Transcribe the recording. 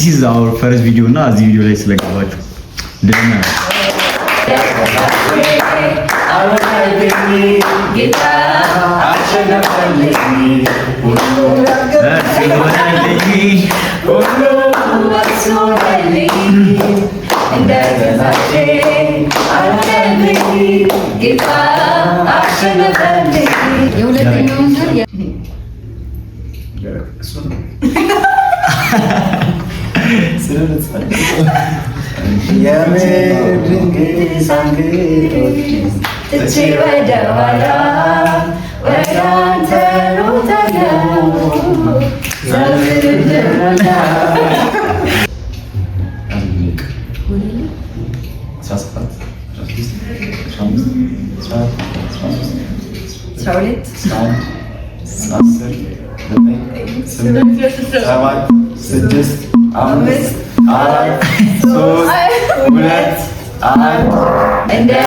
This is our first video እና እዚህ ቪዲዮ ላይ ስለገባችሁ ደህና ነው። የሁለተኛውን ዙር ትቼ ወደኋላ ወደ አንተ ሮጣለሁ። 7, 6, 5, 4, 3, 2, 1.